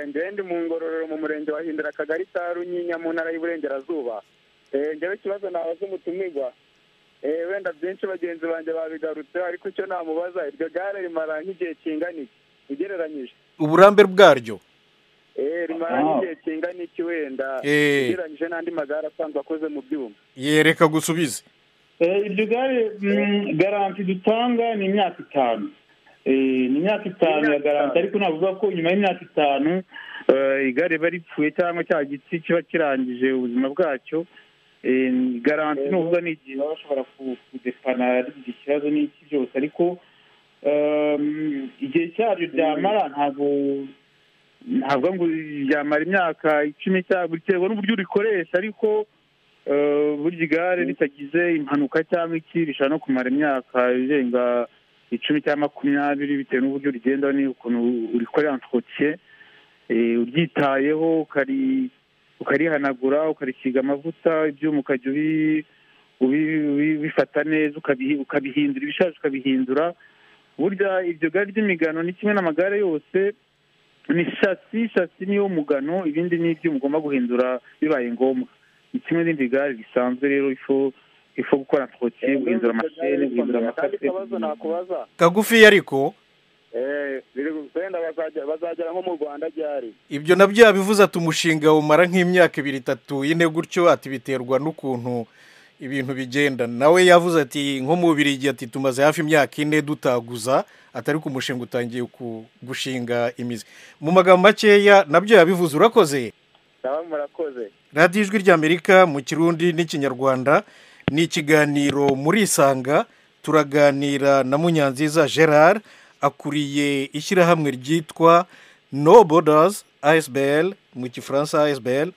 Njyewe ndi mu Ngororero mu murenge wa Hindura, akagari ka Runyinya, mu ntara y'Iburengerazuba. Njyewe ikibazo nabaza umutumirwa, wenda byinshi bagenzi banjye babigarutseho, ariko icyo namubaza, iryo gare rimara nk'igihe kingana iki ugereranyije uburambe bwaryo? Rimara nk'igihe kingana iki wenda ugereranyije n'andi magare asanzwe akoze mu byuma? Yereka gusubize. Iryo gare garanti dutanga ni imyaka 5. Ni imyaka 5 ya garanti, ariko navuga ko nyuma y'imyaka 5 igare riba ripfuye cyangwa cya giti kiba kirangije ubuzima bwacyo. Garanti ni ukuvuga ni igihe baba bashobora kudepana rigize ikibazo n'iki byose, ariko igihe cyaryo ryamara ntabwo ngo ryamara imyaka 10 cyangwa biterwa n'uburyo urikoresha, ariko burya igare ritagize impanuka cyangwa iki rishobora no kumara imyaka irenga 10 cyangwa 20 bitewe n'uburyo rigenda n'ukuntu urikorera entretien, uryitayeho, ukarihanagura, ukarisiga amavuta, ibyuma ukajya ubifata neza, ukabihindura ibishaje ukabihindura. Burya iryo gare ry'imigano ni kimwe n'amagare yose, ni shasi niyo mugano, ibindi ni ibyuma ugomba guhindura bibaye ngombwa. Ni kimwe n'indi gare risanzwe rero, ifo gukora entretien, guhindura amashene, guhindura amakase. Kagufi ariko wenda bazagera nko mu Rwanda ryari? Ibyo nabyo yabivuze ati umushinga umara nk'imyaka 2, 3, 4 gutyo, ati biterwa n'ukuntu ibintu bigenda. Nawe yavuze ati nko mu Bubiligi ati tumaze hafi imyaka 4 dutaguza, atari ku mushinga utangiye gushinga imizi. Mu magambo makeya nabyo yabivuze. Urakoze. Nawe murakoze. Radiyo Ijwi ry'Amerika mu Kirundi n'Ikinyarwanda ni ikiganiro muri Isanga. Turaganira na Munyanziza Gerard, akuriye ishyirahamwe ryitwa No Borders ASBL, mu Gifaransa ASBL.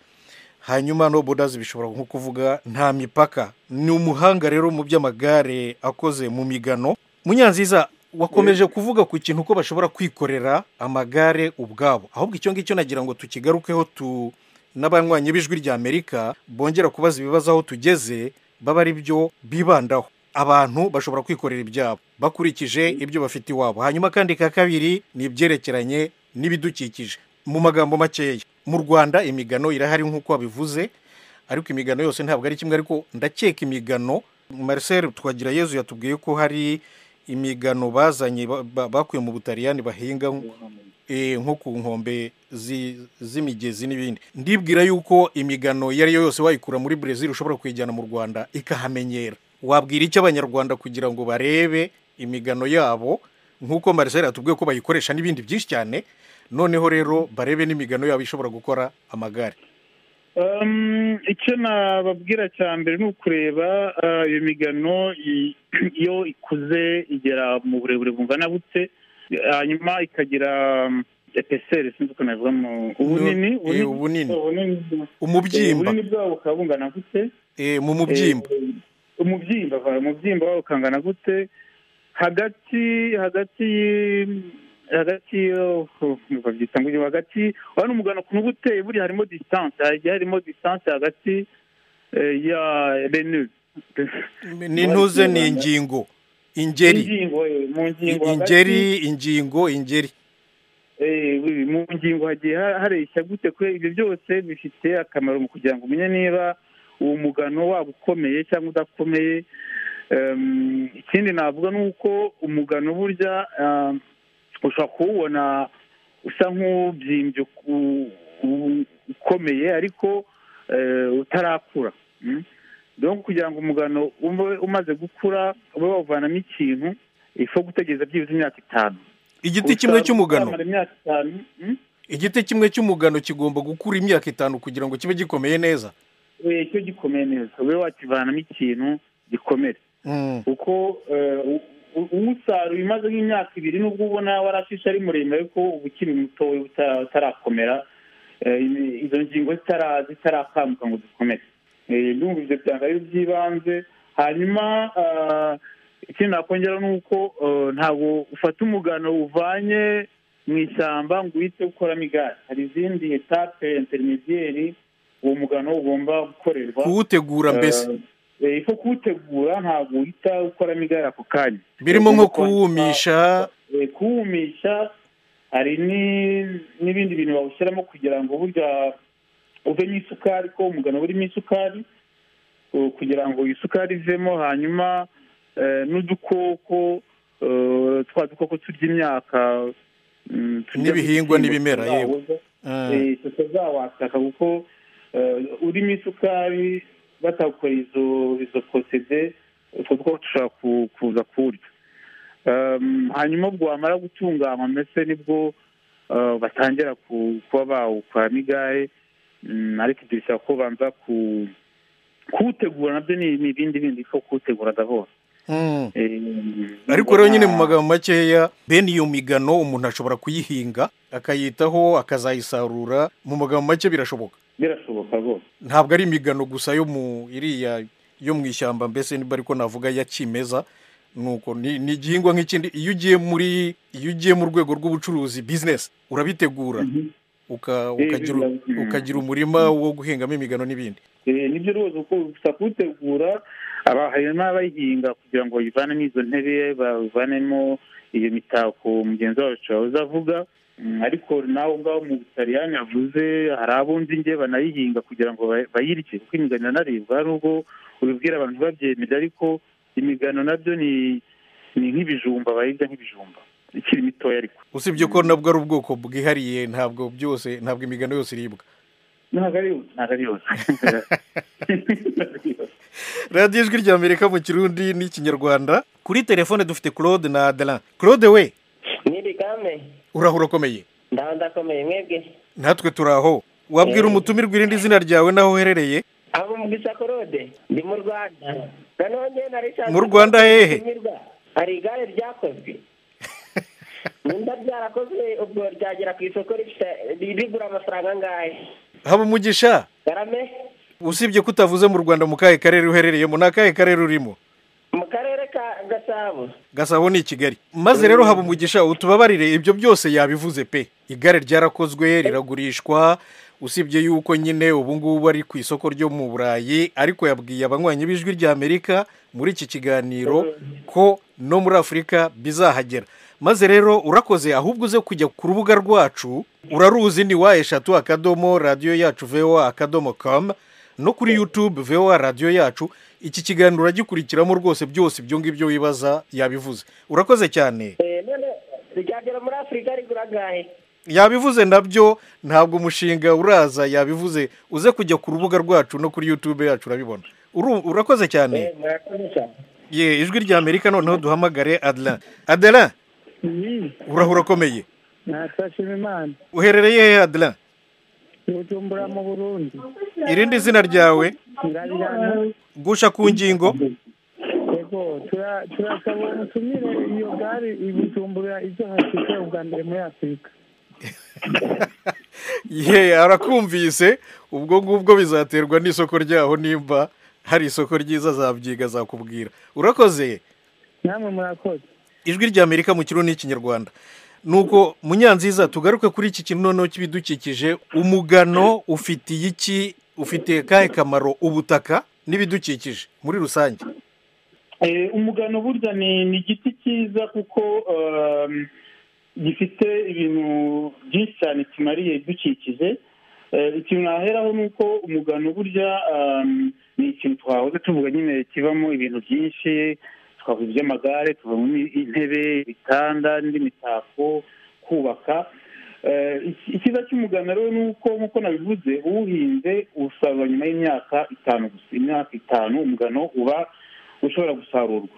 Hanyuma No Borders bishobora nko kuvuga nta mipaka. Ni umuhanga rero mu by'amagare akoze mu migano. Munyanziza, wakomeje kuvuga ku kintu ko bashobora kwikorera amagare ubwabo, ahubwo icyo ngicyo nagira ngo tukigarukeho tu n'abanywanyi b'Ijwi ry'Amerika bongera kubaza ibibazo aho tugeze, baba ari byo bibandaho. Abantu bashobora kwikorera ibyabo bakurikije ibyo bafite iwabo. Hanyuma kandi ka kabiri ni ibyerekeranye n'ibidukikije. Mu magambo makeya, mu Rwanda imigano irahari nk'uko wabivuze, ariko imigano yose ntabwo ari kimwe. Ariko ndakeka imigano, Marcel Twagirayezu yatubwiye ko hari imigano bazanye bakuye mu Butaliyani bahinga nko ku nkombe z'imigezi n'ibindi. Ndibwira yuko imigano iyo ari yo yose wayikura muri Brazil ushobora kuyijyana mu Rwanda ikahamenyera. Wabwira icyo abanyarwanda kugira ngo barebe imigano yabo nk'uko Marcel atubwiye ko bayikoresha n'ibindi byinshi cyane, noneho rero barebe n'imigano yabo ishobora gukora amagare? Icyo nababwira cya mbere ni ukureba iyo migano iyo ikuze igera mu burebure bungana bute, hanyuma ikagira epeseri, sinzi uko nabivuga mu ubunini, umubyimba, ubunini bwabo bukaba bungana gute, mu mubyimba, umubyimba wabo ukangana gute, hagati babyita ngo hagati urabona umugano ukuntu uba uteye, buriya harimo distance, hagiye harimo distance hagati ya renu n'intuze ni ingingo, ingeri, ingeri, ingingo, ingeri mu ngingo hagiye hareshya gute. Kwe ibyo byose bifite akamaro mu kugira ngo umenye niba uwo mugano waba ukomeye cyangwa udakomeye. Ikindi navuga ni uko umugano burya ushobora kuwubona usa nk'ubyimbye ukomeye ariko utarakura. Donc kugira ngo umugano ube umaze gukura ube wawuvanamo ikintu, ifo gutegereza byibuze imyaka 5. Igiti kimwe cy'umugano, imyaka 5. Igiti kimwe cy'umugano kigomba gukura imyaka 5 kugira ngo kibe gikomeye neza. Cyo gikomeye neza, ube wakivanamo ikintu gikomere. Kuko umusaruro umaze nk'imyaka 2 nubwo ubona warashishe ari muremure, ariko uba ukiri muto utarakomera, izo ngingo zitarakambuka ngo zikomere. Ndumva ibyo byanga ari by'ibanze. Hanyuma ikindi nakongera ni uko ntabwo ufata umugano uvanye mu ishyamba ngo uhite ukoramo igare. Hari izindi etape intermediaire uwo mugano ugomba gukorerwa, kuwutegura mbese. Ifo kuwutegura, ntabwo uhita ukoramo igare ako kanya, birimo nko kuwumisha. Kuwumisha, hari n'ibindi bintu bawushyiramo kugira ngo burya uvemo isukari, ko umugano urimo isukari, kugira ngo isukari ivemo. Hanyuma n'udukoko, twa dukoko turya imyaka n'ibihingwa n'ibimera, yewe tutazawataka, kuko urimo isukari batakora izo procédé, utwo dukoko dushobora kuza kuwurya. Hanyuma ubwo wamara gutunganywa mbese nibwo batangira kuba bawukoramo igare. Ariko ibyo bisaba ko banza kuwutegura, nabyo ni ibindi bindi ko kuwutegura d'abord. Ariko rero nyine mu magambo makeya, bene iyo migano umuntu ashobora kuyihinga akayitaho akazayisarura, mu magambo make birashoboka. Birashoboka rwose. Ntabwo ari imigano gusa yo mu iriya yo mu ishyamba, mbese niba ariko navuga ya kimeza, nuko ni igihingwa nk'ikindi. Iyo ugiye mu rwego rw'ubucuruzi, business, urabitegura ukagira umurima wo guhingamo imigano n'ibindi. Nibyo rwose, uko gusa kuwutegura, harimo abayihinga kugira ngo bayivanemo izo ntebe, bavanemo iyo mitako mugenzi wacu yahoze avuga. Ariko nawe ngaho mu Butaliyani yavuze, hari abo nzi nge banayihinga kugira ngo bayirye, kuko imigano iranaribwa. Nubwo ubibwira abantu ntibabyemere, ariko imigano nabyo ni nk'ibijumba, bayirya nk'ibijumba ikiri mitoya. Ariko usibye ko nabwo ari ubwoko bwihariye, ntabwo byose, ntabwo imigano yose iribwa. Ntabwo ari yose. Radiyo Ijwi rya Amerika mu Kirundi n'Ikinyarwanda. Kuri telefone dufite Claude na Adelin. Claude we, Mwirikame. Uraho urakomeye? Ndakomeye, mwebwe? Natwe turaho. Wabwira umutumirwa irindi zina ryawe naho uherereye? Abo mugisa Claude, ndi mu Rwanda. Mu Rwanda hehe? Hari igare ryakozwe. Nimba ryarakozwe ubwo ryagera ku isoko rigura amafaranga angahe? Haba umugisha? Karame. Usibye ko utavuze mu Rwanda, mu kahe karere uherereyemo? Ni akahe karere urimo? Mu karere ka Gasabo. Gasabo ni i Kigali. Maze rero haba umugisha, utubabarire, ibyo byose yabivuze pe. Igare ryarakozwe riragurishwa, usibye yuko nyine ubu ngubu ari ku isoko ryo mu Burayi, ariko yabwiye abanywanyi b'Ijwi rya Amerika muri iki kiganiro ko no muri Afurika bizahagera. Maze rero urakoze, ahubwo uze kujya ku rubuga rwacu, uraruzi ni w3 radio yacu voa.com, no kuri YouTube VOA radio yacu. Iki kiganiro uragikurikiramo rwose, byose ibyo ngibyo wibaza yabivuze. Urakoze cyane. Ryagera muri Afurika rigura angahe? Yabivuze nabyo, ntabwo umushinga uraza, yabivuze. Uze kujya ku rubuga rwacu no kuri YouTube yacu urabibona. Urakoze cyane. Ye, Ijwi rya Amerika. Noneho duhamagare Adelin. Adelin, uraho urakomeye? Natashima Imana. Uherereye he Adelin? Bujumbura mu Burundi. Irindi zina ryawe? Gusha ku ngingo. Yego, turasaba umutumire iyo gare i Bujumbura izo hashike ubwa mbere muri Afurika. Ye, arakumvise. Ubwo ngubwo bizaterwa n'isoko ryaho, nimba hari isoko ryiza azabyiga azakubwira. Urakoze. Namwe murakoze. Ijwi rya Amerika mu Kirundi n'Ikinyarwanda. Nuko Munyanziza, tugaruke kuri iki kintu noneho cy'ibidukikije. Umugano ufitiye iki, ufite kahe kamaro ubutaka n'ibidukikije muri rusange? Umugano burya ni igiti cyiza, kuko gifite ibintu byinshi cyane kimariye ibidukikije. Ikintu naheraho ni uko umugano burya ni ikintu twahoze tuvuga nyine kivamo ibintu byinshi. Twavuga iby'amagare, tuvamo intebe, ibitanda n'indi mitako, kubaka. Icyiza cy'umugano rero ni uko nk'uko nabivuze, uwuhinze usarura nyuma y'imyaka 5 gusa. Imyaka 5 umugano uba ushobora gusarurwa.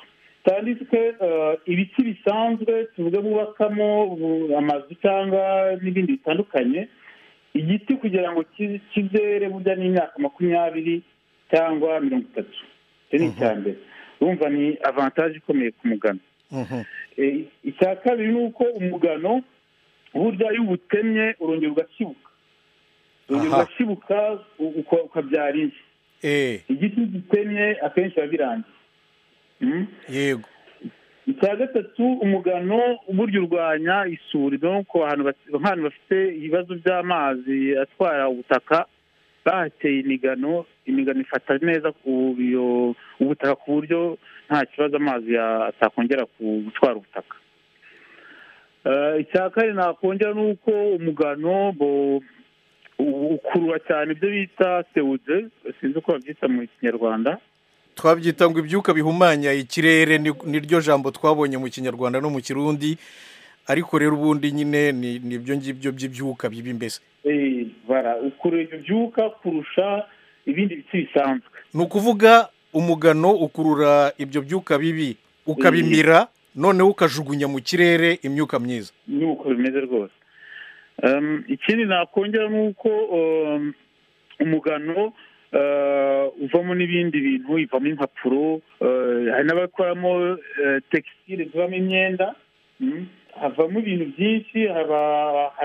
Tandis que ibiti bisanzwe tuvuge bubakamo amazu cyangwa n'ibindi bitandukanye, igiti kugira ngo kizere burya ni imyaka 20 cyangwa 30. Icyo ni icya mbere. Urumva ni avantage ikomeye ku mugano. Icya kabiri ni uko umugano burya iyo uwutemye urongera ugashibuka, ugashibuka ukabyara indi. Igiti gitemye akenshi biba birangiye. Yego. Icya gatatu, umugano burya urwanya isuri. Donc ahantu bafite ibibazo by'amazi atwara ubutaka bahateye imigano, imigano ifata neza ubutaka ku buryo nta kibazo amazi atakongera gutwara ubutaka. Icya kane nakongera ni uko umugano ukurura cyane ibyo bita CO2, sinzi uko babyita mu Kinyarwanda. Twabyita ngo ibyuka bihumanya ikirere, niryo jambo twabonye mu Kinyarwanda no mu Kirundi, ariko rero ubundi nyine ni ibyo ngibyo by'ibyuka bibi mbese. Ukurura ibyo byuka kurusha ibindi biti bisanzwe. Ni ukuvuga umugano ukurura ibyo byuka bibi ukabimira, noneho ukajugunya mu kirere imyuka myiza. Nuko bimeze rwose. Ikindi nakongera ni uko umugano uvamo n'ibindi bintu, ivamo impapuro, hari n'abakoramo textile zivamo imyenda, havamo ibintu byinshi. Hari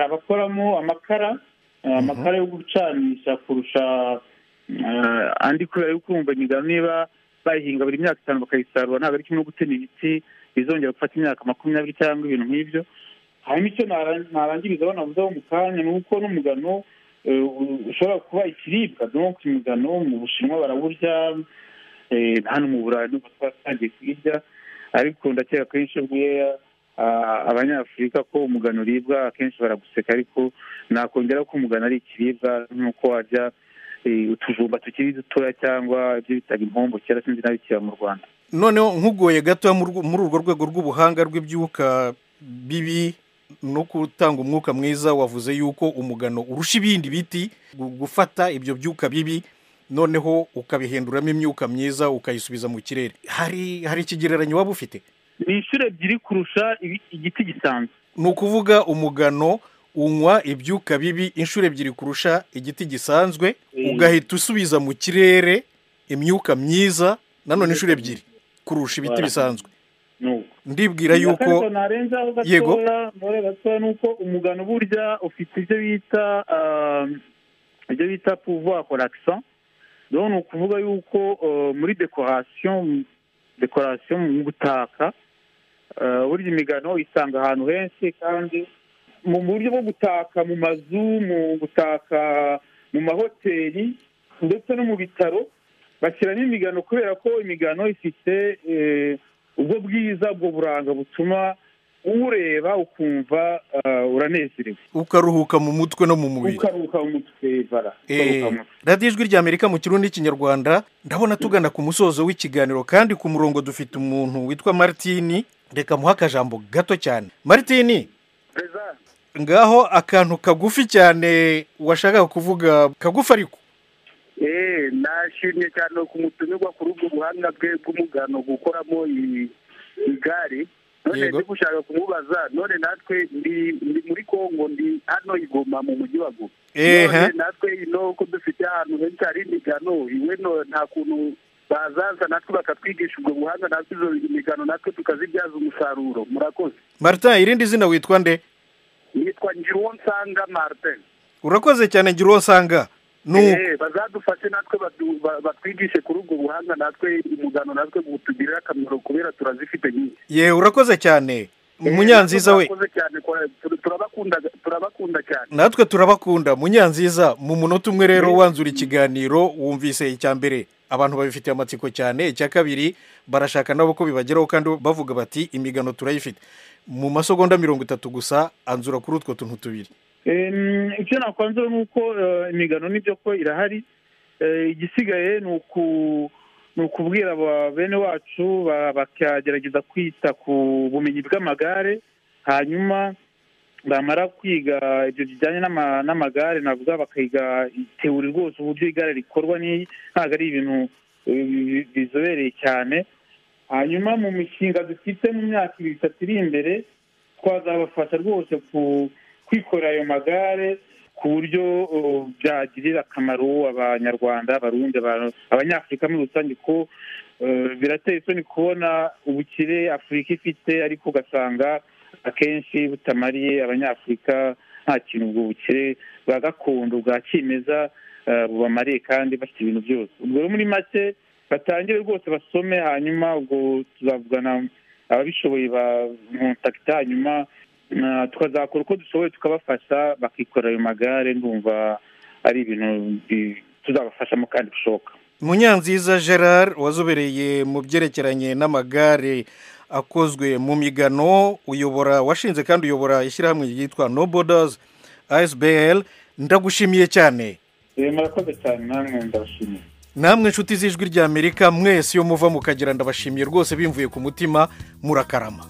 abakoramo amakara, amakara yo gucanisha kurusha andi, kubera yuko urumva imigano niba bayihinga buri myaka 5 bakayisarura, ntabwo ari kimwe no gutema ibiti bizongera gufata imyaka 20 cyangwa ibintu nk'ibyo. Hanyuma icyo narangiriza banavuzeho mu kanya ni uko n'umugano ushobora kuba ikiribwa. Donc imigano mu Bushinwa barawurya, hano mu Burayi nubwo twatangiye kuyirya, ariko ndakeka kenshi ubwiye Abanyafurika ko umugano uribwa akenshi baraguseka, ariko nakongera ko umugano ari ikiribwa nk'uko warya utujumba tukiri dutoya cyangwa ibyo bitaga impombo kera, sinzi nabikiba mu Rwanda. Noneho nkugoye gato muri urwo rwego rw'ubuhanga rw'ibyuka bibi no gutanga umwuka mwiza, wavuze yuko umugano urusha ibindi biti gufata ibyo byuka bibi, noneho ukabihinduramo imyuka myiza ukayisubiza mu kirere. Hari ikigereranyo waba ufite? Ni inshuro 2 kurusha igiti gisanzwe. Ni ukuvuga umugano unywa ibyuka bibi inshuro 2 kurusha igiti gisanzwe, ugahita usubiza mu kirere imyuka myiza nanone inshuro 2 kurusha ibiti bisanzwe. Ndibwira yuko yego nuko umugano burya ufite ibyo bita pouvoir relaxant. Donc ni ukuvuga yuko muri decoration mu gutaka, burya imigano isanga ahantu henshi, kandi mu buryo bwo gutaka mu mazu, mu gutaka mu mahoteli ndetse no mu bitaro bashyiramo imigano, kubera ko imigano ifite ubwo bwiza, ubwo buranga butuma ureba ukumva uranezerewe, ukaruhuka mu mutwe no mu mubiri, ukaruhuka mu mutwe. Radiyo Ijwi rya Amerika mu Kirundi n'Ikinyarwanda. Ndabona tugana ku musozo w'ikiganiro, kandi ku murongo dufite umuntu witwa Martini. Reka muha akajambo gato cyane. Martini, ngaho akantu kagufi cyane washakaga kuvuga, kagufi ariko. Nashimye cyane kumutumirwa kuri ubwo buhamya bwe bw'umugano gukoramo igare. None ndi gushaka kumubaza, none natwe ndi muri Kongo, ndi hano i Goma mu mujyi wa Goma. None natwe ino ko dufite ahantu henshi hari imigano, iwe nta kuntu bazaza natwe bakatwigisha ubwo buhanga, natwe izo imigano natwe tukazibyaza umusaruro. Murakoze. Martin, irindi zina witwa nde? Nitwa Ngiruwonsanga Martin. Urakoze cyane Ngiruwonsanga. Bazadufashe natwe batwigishe kuri ubwo buhanga, natwe umugano natwe butugirira akamaro kubera turazifite nyinshi. Ye, urakoze cyane Munyanziza we. Urakoze cyane, turabakunda cyane. Natwe turabakunda Munyanziza. Mu munota umwe rero wanzura ikiganiro, wumvise icya mbere abantu babifitiye amatsiko cyane, icya kabiri barashaka nabo ko bibageraho, kandi bavuga bati imigano turayifite. Mu masegonda 30 gusa anzura kuri utwo tuntu tubiri. Icyo nakwanzura ni uko imigano nibyo ko irahari, igisigaye ni ukubwira bene wacu bakagerageza kwita ku bumenyi bw'amagare, hanyuma Bamara kwiga ibyo bijyanye n'amagare, navuga bakiga théorie rwose, uburyo igare rikorwa, ntabwo ari ibintu bizobereye cyane. Hanyuma mu mishinga dufite mu myaka 2, 3 iri imbere, twazabafasha rwose kwikorera ayo magare ku buryo byagirira akamaro Abanyarwanda, Abarundi, Abanyafurika muri rusange, ko birateye isoni kubona ubukire Afurika ifite, ariko ugasanga akenshi butamariye Abanyafurika nta kintu. Ubwo bukire bwa gakondo, bwa kimeza bubamariye kandi bafite ibintu byose. Ubwo rero muri make, batangire rwose basome, hanyuma ubwo tuzavugana, ababishoboye ba-contacta, hanyuma tukazakora uko dushoboye tukabafasha bakikorera ayo magare. Ndumva ari ibintu tuzabafashamo kandi bishoboka. Munyanziza Gerard, wazobereye mu byerekeranye n'amagare akozwe mu migano, uyobora, washinze kandi uyobora ishyirahamwe ryitwa No Borders ASBL, ndagushimiye cyane. Murakoze cyane, namwe ndabashimiye. Namwe inshuti z'Ijwi ry'Amerika mwese, iyo muva mukagera, ndabashimiye rwose bimvuye ku mutima. Murakarama.